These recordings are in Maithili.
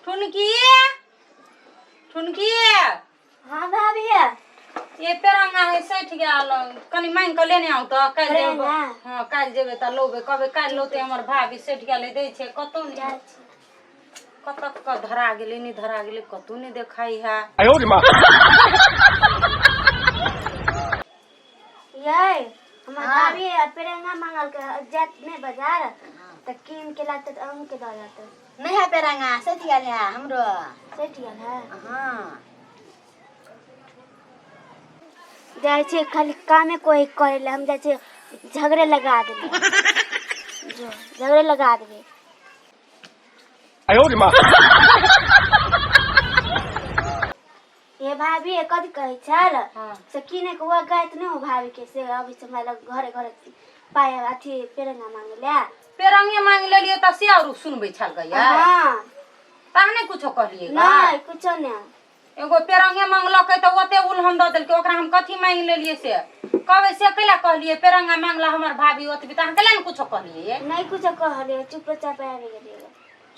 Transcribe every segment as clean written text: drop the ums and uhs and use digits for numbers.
ठुनकी, ठुनकी। हाँ भाभी। ये पेरंगा है सठि गेल, कनि मांगि कऽ लेने आउ तऽ काल्हि जेबै। पेरंगा? हँ, काल्हि जेबै तऽ लौबै। कहबै काल्हि लौतै हमर भाभी। सठि गेल, दै छै कतहु नहि। जाइ छी। कतऽ कऽ धरा गेलै, नहि धरा गेलै, कतहु नहि देखाइ है। ये हमर भाभी पेरंगा मांगल के जात नहि बाजार तऽ कीन के लाते तऽ अहूँ के दऽ जाते। नहीं है पेरंगा, सठि गेल है हमरो। सठि गेल है? हाँ। जाइ छै खाली कामे कोई करे ले। हम जाइ छै झगड़े लगा देबै, जो झगड़े लगा देबै। ये भाभी, ये कथी कहै छल? हाँ। से किने के वो गायत नहि हो भाभी के, से अबै छै हमरा लग घरे घरे पाय अथी पेरंगा मांगे ले। पेरंगे मांगि लेलियै तऽ से आरो सुनबै छल गैया? हाँ। तहने कुछो कहलियै गा? नहि, कुछो नहि। एगो पेरंगे मांगलकै तऽ ओते उलहन दऽ देलकै। ओकरा हम कथी मांगि लेलियै से कहबै? से कैला कहलियै पेरंगा मांगला हमर भाभी ओतबी, तऽ अहाँ कैला ने कुछो कहलियै? नहि कुछो कहलियै, चुपे चापे आबि गेलियै।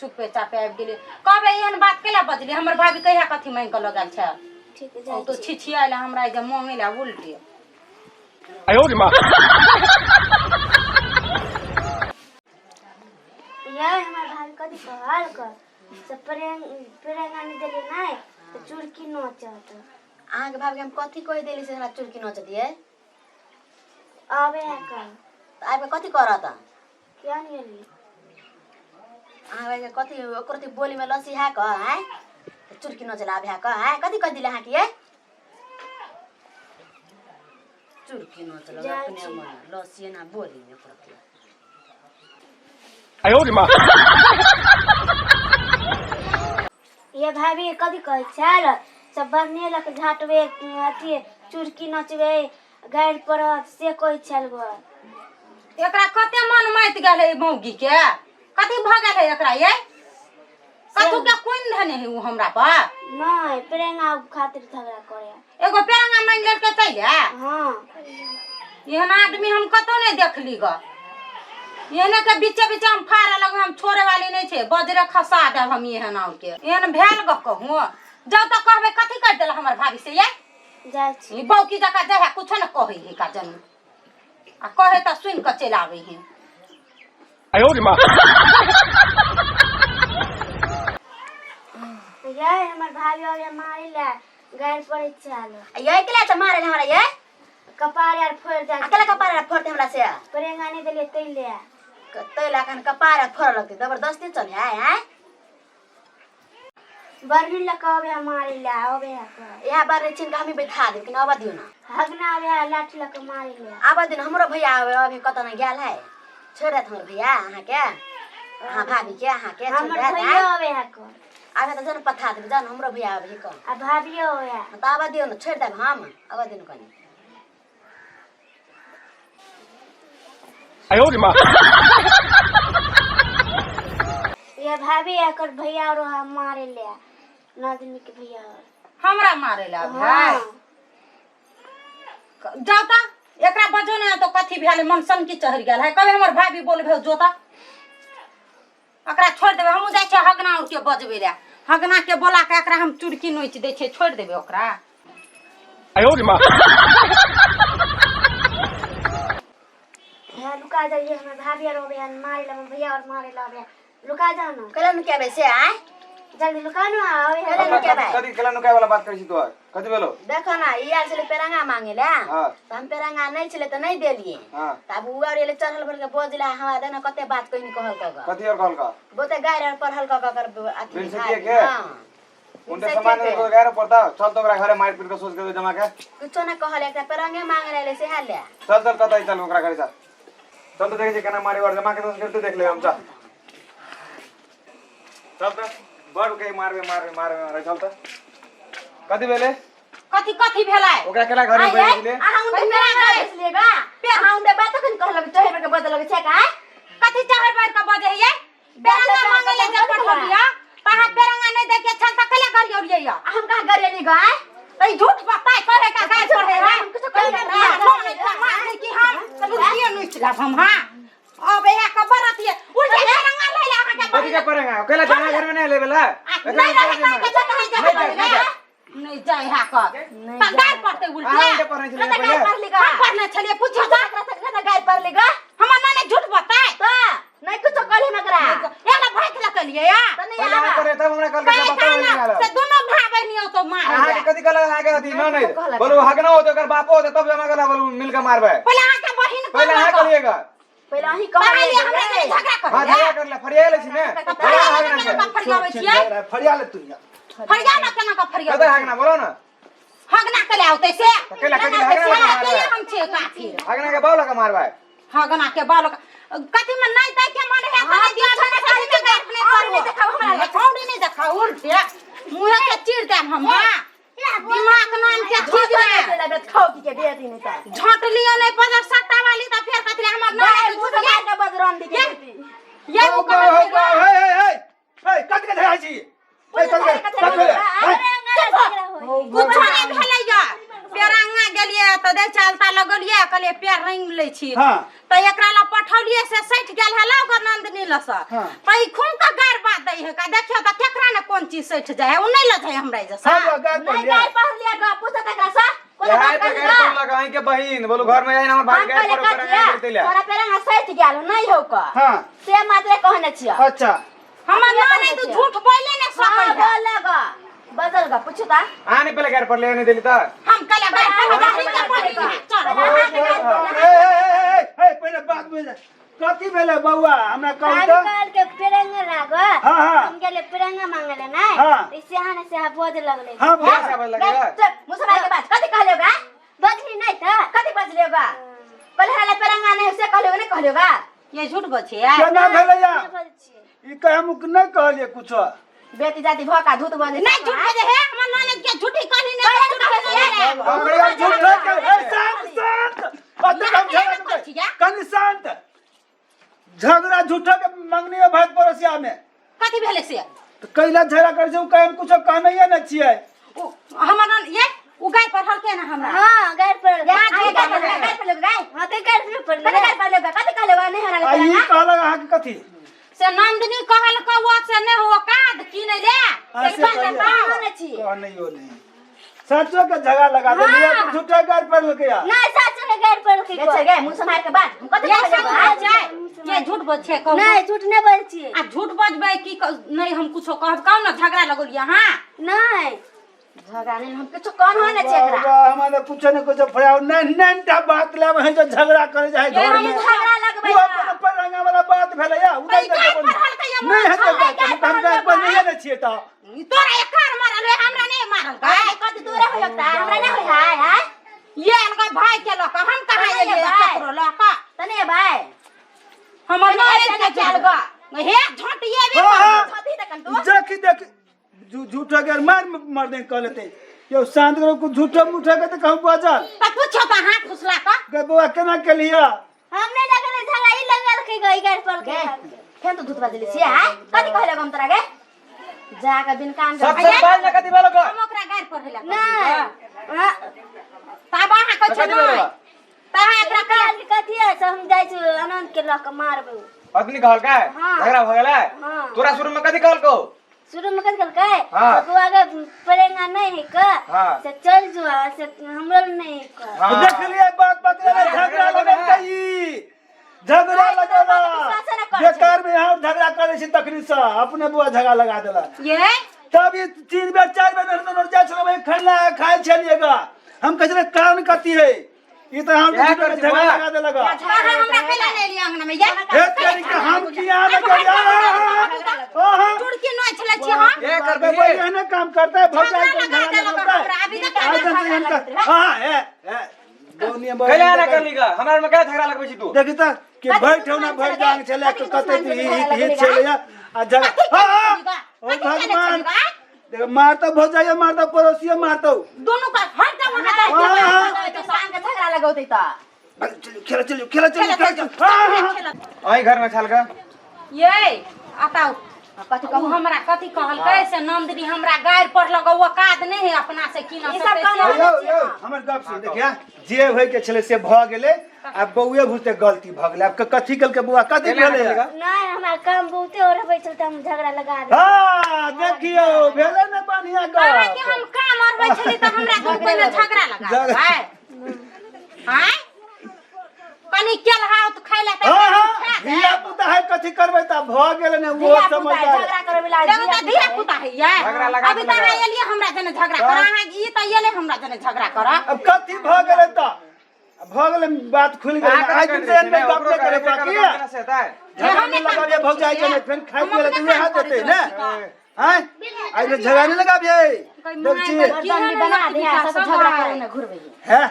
चुपे चापे आबि गेलियै। कहबै एहन बात कैला बजलियै? हमर भाभी कहिया कथी मांगि कऽ लऽ गेल छै? ठीक। ओ जाइ तो छी। छिछियाइल हमरा जे मांगे ला उल्टे। ये हमर भाभी कथी कहलक से प्रेम पेरंगा नहि देलियै नहि तऽ चुरकी नोचत। अहाँके भाभी हम कथी कहि देली से हमरा चुरकी नोच दिए? आबे है कल। तऽ आबि कऽ कथी करत? किया नहि एली? अहाँ भाईके कथी ओकर अथी बोलीमे लस्सी है कऽ आँय, तऽ चुरकी नोचला आबे है कऽ आँय? कथी कहि दिले अहाँके ये चुरकी नोचल? जाइ अपने छी। मन लस्सी ना बोलीमे ओकर अथी। ये भाभी, कथी कहै छल सब बर्ने लऽ कऽ झाटबै अथी चुरकी नचबै, गारि पड़त से कहै छल गो। एकरा कते मन माति गेल है मौगी के? कथी भऽ गेल है एकरा ये? कथू के कोन धने है उ हमरा पर? नहि, प्रेंगा खातिर झगड़ा करे। एगो पेरंगा मांगि लेलकै तै ले? हाँ। एहन आदमी हम कतौ नहि देखली ग। एहने के बीचे बीचे हम फाड़ऽ लगबै, हम छोड़े वाली नहि छै। बजरे खसा देब हम एहन आउर के। एहन भेल ग कहूँ? जाउ तऽ कहबै कथी करि देल हमर भाभी से ये। जाइ छी। ई बौकी जकाँ जाइ है, कुछो ने कहै है का जन, आ कहै तऽ सुनि कऽ चलि आबै है। ये हमर भाभी आबे मारे ले, गारि पड़ै छल। ये केला तऽ मारल हमरा ये? कपार आर फोड़ि आ जाइ। केला कपार आर फोड़ते हमरा से? प्रेंगा नहि देलियै तै ले। तै लए कन कपार आर फोड़ऽ लगतै, जबरदस्ती चले आय आँय। बर्नी लऽ कऽ अबै है मारे ले, अबै है कऽ। इएह बार छीन कऽ हमही बैठा देब कि आबऽ दियौ ना। हगना आबै है लाठी लऽ कऽ मारे ले। आबऽ दियौ ना, हमरो भैया आबै अभी कतऽ ने गेल है। छोड़ि देत हमर भैया अहाँके, अहाँ भाभीके, अहाँके छोड़ि हमर देत। भैयो आँय अबै है कऽ। आबे तऽ जन पथा देब जन, हमरो भैया आबै है कऽ। आ भाभियो अबै है। तऽ आबऽ दियौ ने, छोड़ि देब हम, आबऽ दियौ ने कनि। ये भाभी, एकर भैया आरो है मारे ले, नदनी के भैया और। हमरा मारे ला भाई? हाँ। जाउ तऽ एकरा बजो ने तो कथी भेल, मन सनकी चढ़ि गेल है। कभी हमर भाभी बोलबे जोता, एकरा छोड़ि देबै। हमहूँ जाइ छियै हगना के बजबै लए। हगना के बोला के एकरा हम चुरकी नोचि दै छियै, छोड़ि देबै ओकरा। भैया, लुका जाइए, हमर भाभी आर अबै है मारे ला, हमर भैया और मारे ला अबै है, लुका जाओ ना। केला नुकेबै से आँय? जल्दी लुका ना, आबै है। केला नुकेबै? कथी केला नुकाय वाला बात करै छी तोहर? कथी भेलो? देखो ना, ई आयल छलै पेरंगा मांगे ले। हाँ। तऽ हम पेरंगा नहि छलै तऽ नहि देलियै। हाँ। तऽ आब उ आर एलै चढ़ल भर के बजला हमरा, देना कते बात कहिनी कहल कऽ। कथी और कहल का? बहुते गारि आर पढ़ल कऽ ककर अथी बिन भाभी, सटिए के? हाँ। उनके सामान तो गैर पड़ता। चल तो ओकरा घरे मार पीट के सोच के जमा के। कुछो ना कहल, एकटा पेरंगे मांगे रहले से ले। चल चल, कतई चल, ओकरा घरे चल। चल तो देखै छी केना मारे और जमा के सोच के देख ले हम। चल चल तो बड़ के मारबे मारबे मारबे मारबे। चल तो, कथी भेले? कथी कथी भेलै? ओकरा केला घरे आइ बैठ यै, गेलै? अहाँ उनके पेरंगा बेचलियै गा? अहाँ उनके बात कखन कहलक चढ़े के बदलक छै का? कथी चढ़ बढ़ के बजै है? पेरंगा मांगे ले जे पठलिया तऽ अहाँ पेरंगा नहि दै के छल तऽ कैला गाड़ी औरियै? आ हम कहाँ गरियली गा? तऽ ई झूठ बताय करे का गाय पढ़े है? हम कुछो कहलियै ना। मार की हम लुटिए नुच लेब हम। हाँ, अब इएह के बरतिए उल्टे पेरंगा लै ले अहाँ। अहाँके कथी के बहिन पड़ेगा कैला जाना घर में नहीं लेबेला नहीं रहे कहीं के जगह नहीं नहीं जाए, नहीं जाए जाए। नहीं जाए हा क त गाय पड़ते उल्टे अहाँ के पढ़ने छलियै कतऽ पहिले गाय पढ़ली गा हम पढ़ने छलियै पूछो त कतऽ गाय पढ़ली गा हमर नानी झूठ बताए त नहीं कुछो कहली मकरा एला भाई ला कलियै या त नहीं पहिले अहाँ आवा पढ़े तब हमरा कहलकै कहे बताओ नहीं ना आला से दोनों भाई बहिनी तो मार अहाँ के कथी कहलक अहाँ के अथी न नहीं कहलक। बोलू हगना होते ओकर बापो होते तब जमा कहला बोलू मिल के मारबै पहिले अहाँ के बहिन पहिले अहाँ कहलिएगा पहिले अहीं पहिले कहलिए हमरा से झगड़ा कर हाँ झगड़ा कर ले फरिया ले छी ने तऽ बोलो फरिया हगना केना के कऽ फरियाबै छियै फरिया ले तू फरिया ना केना कऽ कतऽ फरियाबै हगना बोलो ना हगना के ले औतै से तऽ कैला कथी हगना लगा केले मारबै हम छियै काफी हगना के बाल लगा मारबै हगना के बाल कथी में नहीं दै के मन है त दिया छने कथी में गायब नहीं और नहीं देखाउ हमरा करबो छौड़ी नहीं देखाउ उल्टे मुँहे के चीर देब हम हाँ दिमाग नाम के चीज है लगत खाओ की के बेटी नहीं त झट लियो नहीं पदर सट्टा वाली त फेर कथी हमर गाय ना मुंह से मार के बजरन दी के बेटी ये उ हे हे हे हे कत के झगड़ा छी हे कत के कत भेलै कुछो नहीं भेलै ग पेरांगा गेलियै तऽ दै चालता लगलियै कहलियै पैर रंग लै छी हाँ। तऽ एकरा लग पठौलियै से सटि गेल हला ओकर नंदनी लग से हाँ। तऽ ई खून के गारि बात दै है का देखियौ तऽ केकरा ने कोन चीज सटि जाइ है ओ नहि लऽ जाइ हमरा एहिजे से हां गाय नहीं पढ़ लिया गाय पढ़ लिया गा पूछ तकरा से कोनो गाय बात पे कर गाय पड़ लगा अहीं के बहिन बोलू घर में जाइन हमर भाई हम गाय कहले पर ऊपर कथिया गाय देते ले तोरा पेरंगा सटि गेल नहीं हो का हां से मात्रे कहने छियै अच्छा हमर नानी तऽ झूठ बोले ने हां सकै है बोल गा बदल गा पूछू ता अहाँ नहीं पहिले गाय पर ले नहीं देली तऽ हम कहलियै गारि पढ़ गारि के पढ़ी चल हे हे हे पहिले बात बुझ कथी भेलै बौआ हमरा कहू हम तऽ कहल के पेरंगा लागो हाँ, हाँ। हम गेले पेरंगा मांगले ना हाँ। इसे यहाँ ने से यहाँ बोझ लगले हां क्या से लगेगा मुसलमान के बात कथी कहले गा बजली नहीं था कथी बजले गा पहले हला पेरंगा नहीं से कहले नहीं कहले गा ये झूठ बचिया केना भेलै या बोल छियै। ई कह हम नहि कहलियै कुछो बेटी जाति भका धूत बजे नहीं झूठ बजे है हमर नानी के झूठी कहली नहीं झूठ बजे है हमरा झूठ के ए शांत शांत अतेक हम झगड़ा करै कनि शांत झगड़ा झूठो के मंगनी है भाई पड़ोसिया में कथी भेलै से तऽ कैला झगड़ा करै छै ओ कहे हम कुछो कहनैये ने छियै उ हमर नान ये उ गाय पढ़लकै ना हमरा हाँ गाय पर गाय गाय गाय पर गाय हाँ तो गाय पर पड़ले कथी गाय पर लेगा कथी कहले गा नहीं हरा आ ई कहलक अहाँके कथी से नंदिनी कहलकै ओ से नहि हो काद किनै ले हाँ, से से बात कहलियै। बताओ। ने छी कहनैयो नहि सचो के झगड़ा लगा देलियै कि झूठे गारि पड़लकै या नहीं सच में गाय पर के बेचे गे मुंह संभार के बात हम कथी ये कहले सच गा बजै ये झूठ बजै कहू नहीं झूठ नहीं बोल छियै आ झूठ बजबै की नहीं हम कुछो कहब कहू ना झगड़ा लगौलियै हाँ नहीं झगड़ा नहीं हम किछु कौन हो ने छी एकरा बाबा हमरा कुछो ने कुछो फरियाव नहीं नहीं टा बात लेब है जो झगड़ा करे जाए ये घर हम में झगड़ा लगबै उ अपन पर वाला बात भेलै या उ नहीं गाय देखै पढ़लकै या नहीं हेतै माछ बात हम गाय पर नहीं ने छियै तऽ तोरा एकर मारल है हमरा नहीं मारल गाय कथी तोरा होय त हमरा नहीं होय हाय हाय ये अलगा भाई के लऽ कऽ हम कहाँ नहीं एलियै भाई। ककरो लऽ कऽ तने भाई हमर तने ननैद एते के चल गा हे झोंटिए भी हाँ, हाँ। छथी तखन तू देखी देखी झूठो के मार मार दे कह लेते यो शांत करो कुछ झूठो मूठो के तो कहूँ बाजल तऽ पूछो तऽ हाथ फुसला कऽ गे बौआ केना केलिया हम नहीं लगल झगड़ा ई लगल के गई गाय पर के गे फेन तू दूध बजली छियै हाय कथी कहले हम तोरा गे जा के बिन कान सब सब बाज ना कथी भेलो ग हम ओकरा गारि पढ़ै लए नहीं हाँ, तब अहाँ कहै छै कथी भेलो नहि तऽ अहाँ एकरा कहल के कथी है से हम जाइ छी आनंद के लऽ के मारबै पत्नी कहलकै हाँ। झगड़ा भऽ गेलै हाँ। तोरा शुरू में कथी कहलकौ शुरू में कथी कहलकै हाँ। से बौआ के पड़ेगा नहीं है के हाँ। से चल जो से हमरो नहीं है के हाँ। देख लिए बात बात झगड़ा लगल ई झगड़ा लगल बेकार में यहाँ झगड़ा करे छी तखनी से अपने बुआ झगड़ा लगा देला ये तब ई तीन बेर चारि बेर नर नर जाइ छलै खाना खाइ छलियै गा हम कहै छलियै कारण कथी है ई तऽ हम इएह करै छी झगड़ा बुआ। लगा देलक अहाँ हमरा कैला नहि एलियै अंगना में ये हे तेरी के हम किया ने करिया चुड़की नहि छलै छी हम ये कर बे दिए। एहने काम करता है भौजाई झगड़ा को लगा झगड़ा देलक लगता है हमरा, अभी तक आज झगड़ा से इनका हां ए ए बोनिया कैला ना करली ग हमरा में कैला झगड़ा लगबै छी तू देखी त कि भरि ठेहुना भरि जांग छलै के कते हित हित छलै आ झगड़ा हां हां ओ भगवान देखो मारता भौजाई मारता पड़ोसियो मारता दुनू का हट जा वहां हाँ, कान के झगड़ा लगौतै तऽ चलो खेला चलो खेला चलो खेला चलो हाँ, हाँ, हाँ। अहीं घर में छल ग ये बताओ कथी उ कहू हमरा कथी कहलकै से नंदिनी हमरा गारि पढ़लक औकात नहि है अपना से की ना ई सब सकै कहना छै। यौ यौ हमर गप सुन देखिया जे होय के छलै से भऽ गेलै। आब बौए भूते गलती भऽ गेलै। आब कथी केलकै बौआ, कथी केना भेलै? केलकै? नहीं, हमरा काम बहुते और होबै छल तऽ हम झगड़ा लगा देब। हाँ, देखियौ, भेलै ने बढ़िया अहाँके गप। हम काम अरबै छली तऽ हमरा दुनू पहिने झगड़ा लगा झगड़ा। देबै। आँय, कनि केलहा तऽ खाय लए तऽ हाँ हाँ खा दे। धिया पुता है, कथी करबै तऽ भऽ गेलै ने, ओहो धिया पुता समझदार। झगड़ा करे वाला। देखू तऽ धिया पुता हैया। झगड़ा लगा अभी तऽ देलक। अहाँ एलियै हमरा जने झगड़ा कर, अहाँ ई तऽ एलै हमरा जने झगड़ा कर। अब कथी भऽ गेलै तऽ अब भऽ गेलै, बात खुलि गेलै। अहाँ आइ दिन से एहन गप नहि करै बा की से हेतै? झगड़ा नहि लगाबियै भौजाई के, नहि फेर खाइ पियै लए तऽ उएह देतै ने। आँय, आइ तऽ झगड़ा नहि लगाबियै, देख छी। गर्दन भी बना दे सब झगड़ा करे ने घुरबै। है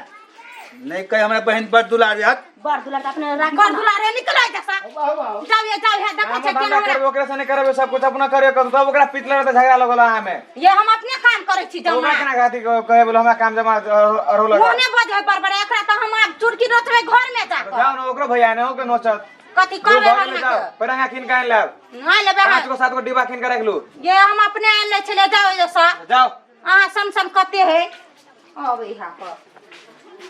नहि कहि, हमरा बहिन बड़ दुलार यार। बड़ दुलार तऽ अपने राख। घर दुलारे निकलै जैसा, जाउ ये, जाउ हे, देखै काम छै धंधा केना हमरा करबै ओकरा से नहि करबै, सब कुछ अपना करे करू, तब ओकरा पीट लेबै तऽ झगड़ा लगल अहाँ में। ये हम अपने काम करै छी। तऽ ओकरा जमा केना कथी कहे बोलो हमरा काम जमा अरहो लगा। ओहने बजै बड़बड़, एकरा तऽ हम आब चुरकी नोचबै घर में जाकऽ। जाओ ने, ओकरो भैया ने ओके नोचत। कथी दू कहबै भऽ हमरा गेलै, जाओ के? पहिने अहाँ कीन के आनि लायब। नहि लेबै। 5 गो 7 गो डिब्बा कीन के राखि लू। ये हम अपने आनि लै छलियै, जाउ एहिसँ। जाओ। अहाँ सन सन कते है अबै यहाँ पर।